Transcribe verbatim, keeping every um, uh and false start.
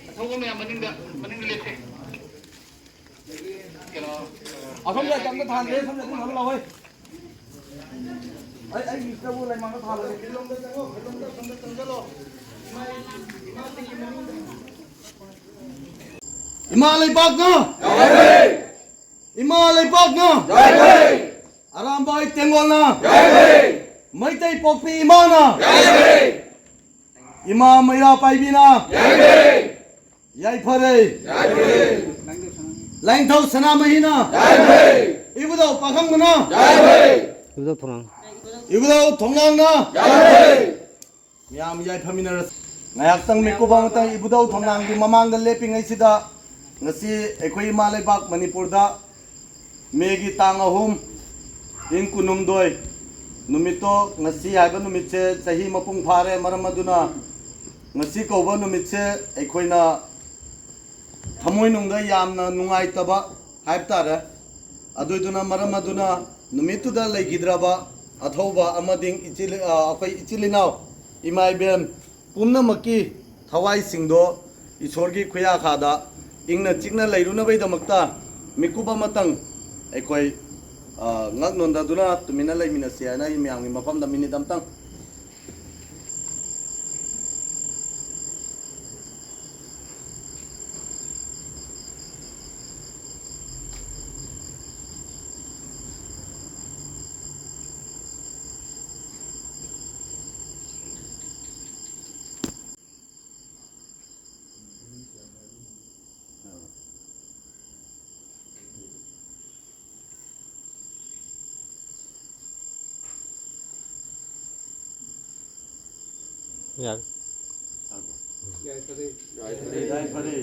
ꯑꯊꯧꯕ ꯃꯌꯥꯝ ꯃꯅꯤꯡꯗ, ꯃꯅꯤꯡꯗ ꯂꯦꯞꯁꯦ꯫ ꯀꯩꯅꯣ, ꯑꯁꯣꯝꯗ ꯑꯝꯇ ꯊꯥꯟꯗꯦ, ꯁꯣꯝꯗ ꯑꯗꯨꯝ ꯊꯥꯟ ꯂꯥꯛꯑꯣ꯫ ꯑꯩ, ꯑꯩ ꯃꯤꯁꯇꯕꯨ ꯂꯩꯃꯥꯡꯗ ꯊꯥꯜꯂꯒꯦ꯫ ꯏꯃꯥ ꯂꯩꯕꯥꯛꯅ! ꯏꯃꯥ ꯂꯩꯕꯥꯛꯅ! ꯑꯔꯥꯝꯕꯥꯏ ꯇꯦꯡꯒꯣꯜꯅ! ꯃꯩꯇꯩ ꯄꯣꯛꯄꯤ ꯏꯃꯥꯅ! ꯏꯃꯥ ꯃꯩꯔꯥ ꯄꯥꯏꯕꯤꯅ! ꯌꯥꯏꯐꯔꯦ! ꯂꯥꯏꯅꯤꯡꯊꯧ ꯁꯅꯥꯃꯍꯤꯅ! ꯏꯕꯨꯙꯧ ꯄꯥꯈꯪꯕꯅ! ꯏꯕꯨꯙꯧ ꯊꯣꯡꯅꯥꯡ꯫ ꯏꯕꯨꯙꯧ ꯊꯣꯡꯅꯥꯡꯅ! ꯃꯌꯥꯝ ꯌꯥꯏꯐꯃꯤꯟꯅꯔꯁꯤ꯫ ꯉꯥꯏꯍꯥꯛꯇꯪ ꯃꯤꯀꯨꯞ ꯑꯃꯇꯪ ꯏꯕꯨꯙꯧ ꯊꯣꯡꯅꯥꯡꯒꯤ ꯃꯃꯥꯡꯗ ꯂꯦꯞꯄꯤꯉꯩꯁꯤꯗ, ꯉꯁꯤ ꯑꯩꯈꯣꯏ ꯏꯃꯥ ꯂꯩꯕꯥꯛ ꯃꯅꯤꯄꯨꯔꯗ ꯃꯦꯒꯤ ꯇꯥꯡ ꯑꯍꯨꯝ, ꯏꯪ ꯀꯨꯟꯍꯨꯝꯗꯣꯏ ꯅꯨꯃꯤꯠꯇꯣ, ꯉꯁꯤ ꯍꯥꯏꯕ ꯅꯨꯃꯤꯠꯁꯦ ꯆꯍꯤ ꯃꯄꯨꯡ ꯐꯥꯔꯦ꯫ ꯃꯔꯝ ꯑꯗꯨꯅ ꯉꯁꯤ ꯀꯧꯕ ꯅꯨꯃꯤꯠꯁꯦ ꯑꯩꯈꯣꯏꯅ ꯊꯃꯣꯏꯅꯨꯡꯗ ꯌꯥꯝꯅ ꯅꯨꯡꯉꯥꯏꯇꯕ ꯍꯥꯏꯕ ꯇꯥꯔꯦ꯫ ꯑꯗꯨꯏꯗꯨꯅ, ꯃꯔꯝ ꯑꯗꯨꯅ ꯅꯨꯃꯤꯠꯇꯨꯗ ꯂꯩꯈꯤꯗ꯭ꯔꯕ ꯑꯊꯧꯕ ꯑꯃꯗꯤ ꯏꯆꯤꯜ-, ꯑ, ꯑꯩꯈꯣꯏ ꯏꯆꯤꯜ ꯏꯅꯥꯎ, ꯏꯃꯥ ꯏꯕꯦꯟ ꯄꯨꯝꯅꯃꯛꯀꯤ ꯊꯋꯥꯏꯁꯤꯡꯗꯣ ꯏꯁꯣꯔꯒꯤ ꯈꯨꯌꯥꯈꯥꯗ ꯏꯪꯅ ꯆꯤꯛꯅ ꯂꯩꯔꯨꯅꯕꯒꯤꯗꯃꯛꯇ ꯃꯤꯀꯨꯞ ꯑꯃꯇꯪ ꯑꯩꯈꯣꯏ, ꯑ, ꯉꯛ ꯅꯣꯟꯗꯗꯨꯅ ꯇꯨꯃꯤꯟꯅ ꯂꯩꯃꯤꯟꯅꯁꯤ ꯍꯥꯏꯅ ꯑꯩ ꯃꯌꯥꯝꯒꯤ ꯃꯐꯝꯗ ꯃꯤꯅꯤꯠ ꯑꯃꯇꯪ ꯌꯥꯔꯦ꯫ ꯌꯥꯏꯐꯔꯦ꯫ ꯌꯥꯏꯐꯔꯦ꯫